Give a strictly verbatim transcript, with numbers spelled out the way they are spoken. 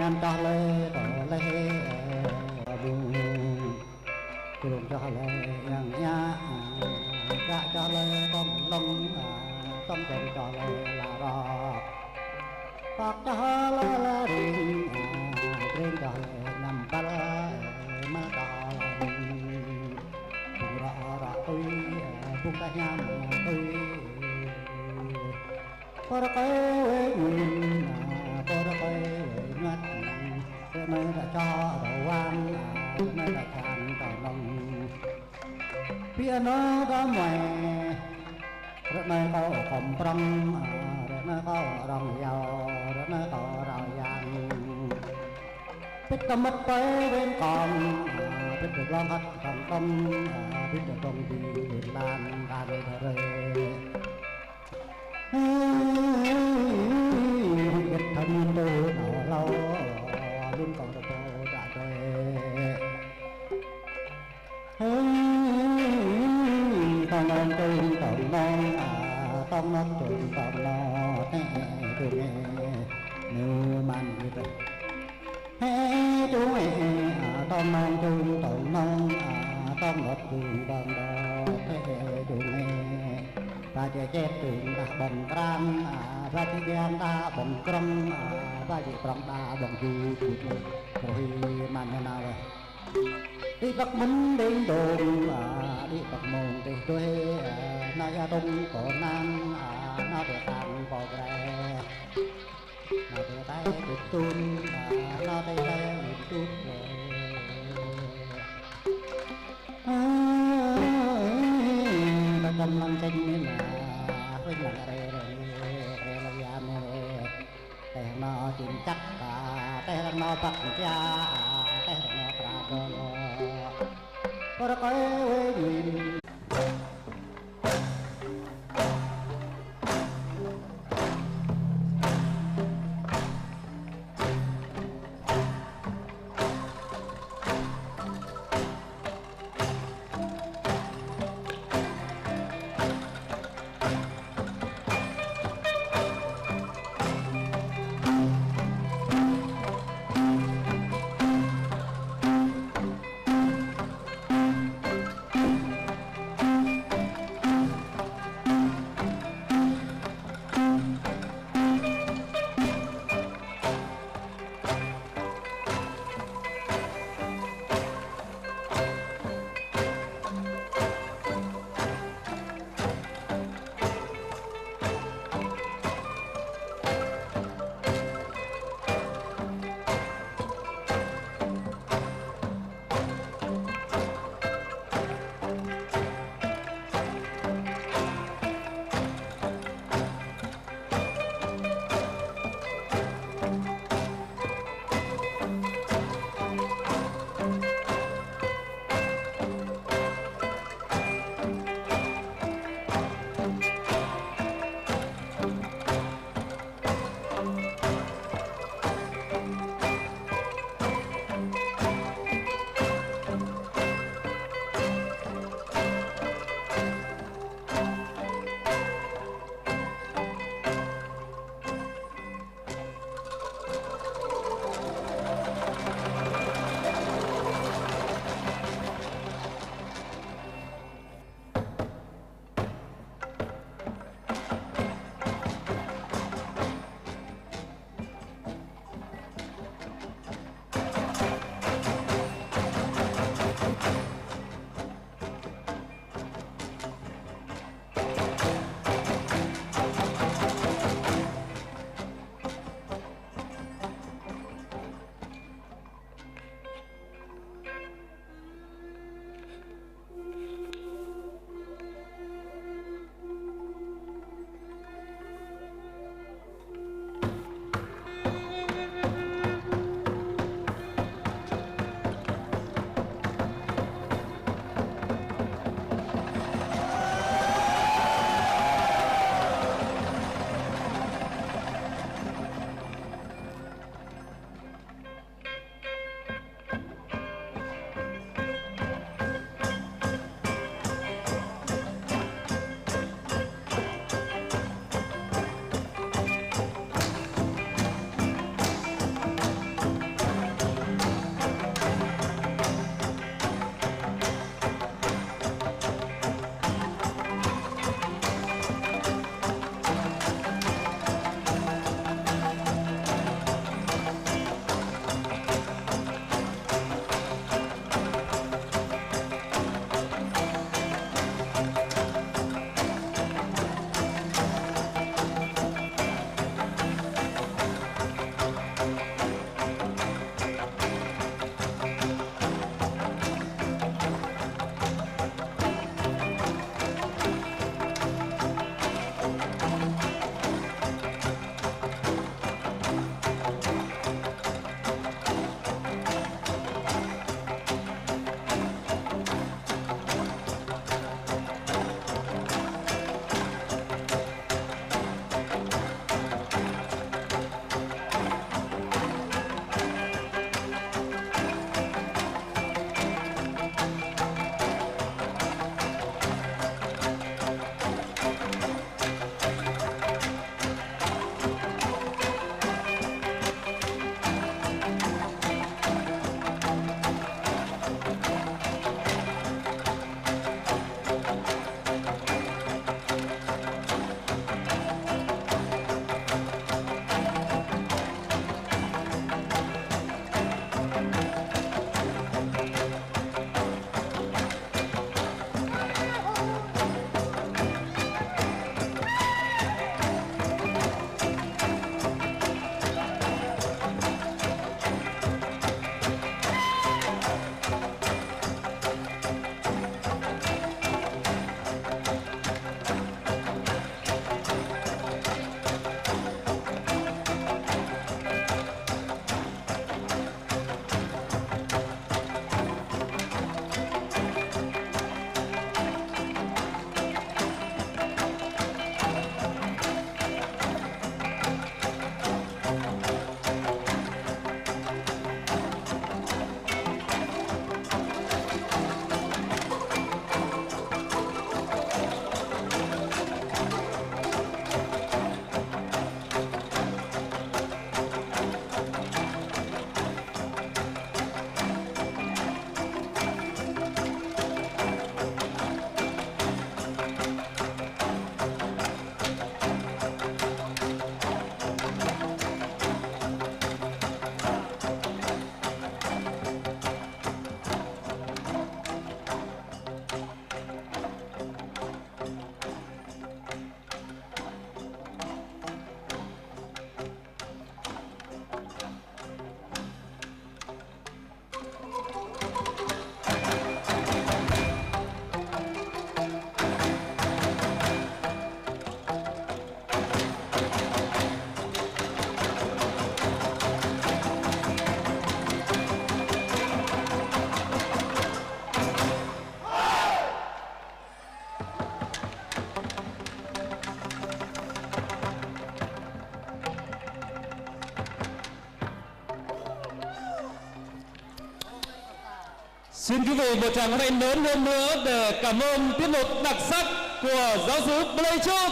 Čăm čoh lĕ tơ lĕ, ơ, ƀu. Črông čoh lĕ yang ñă, ơ, čă čoh lĕ tŏng lŏng, ơ, tŏng črông čoh lĕ la rok. Pŏk čoh lĕ la ring, ơ, ring čoh lĕ ñăm păl, ơ, mă čoh lĕ ning. Bŭng rŏ rŏ tui, ơ, bŭng ta ñăm tui. Pơr kơi wĕ ñuin, a, pơr kơi wĕ ñuăt, rơnơi ta čô rơwang, a, rơnơi ta čang ta nong. Pi anŏ ta mơi, rơnơi kâo khŏm prŏng, a, rơnơi kâo rŏng yao, rơnơi kâo rao yang. Pĭt ta mơ̆t pơi wĕn kong, a, pĭt ta glông hăt kong kong, a, pĭt ta kong di lan lan rơi. Hơ̆k hơ̆k ƀiă thơ̆n tơ nao lâo, lun kâo tơ pô đă đuaĭ. Hơ̆k tong nong tơ̆ng tong nong, a, tong nong tơ̆ng tong nong, tĕ tơ̆ng ĕ, nư man ƀiă. Hê čung ê, a, tong nong čung tong nong, a, tong đot čung tong đot, hê čung ê. Ba čê čet čung đah ƀơ̆ng krang, a, ba čê ƀiăng đah ƀơ̆ng krŏng, a, ba čê prŏng đah ƀơ̆ng ju ju. Kơ hĭ man nao lĕ. Đĭ păk mŭn đing đong, a, đĭ păk mông tih tui, a, nao ia tong kơ nang, a, nao tê tang kơ grê. Nao tê tê tŭt tŭn, a, nao tê tê tŭt tŭt. A, ta čăm lăng čĕng mĭn, a, huĭ lăng rê rê, rê lăng ia mĭn rê. Teh nao čim čăk, a, teh nao păk čia, a, teh nao pra đô lô. Pơr kơi wĕ ñuin. Xin quý vị một tràng vỗ tay lớn hơn nữa để cảm ơn tiết mục đặc sắc của giáo sư Blake Chúc.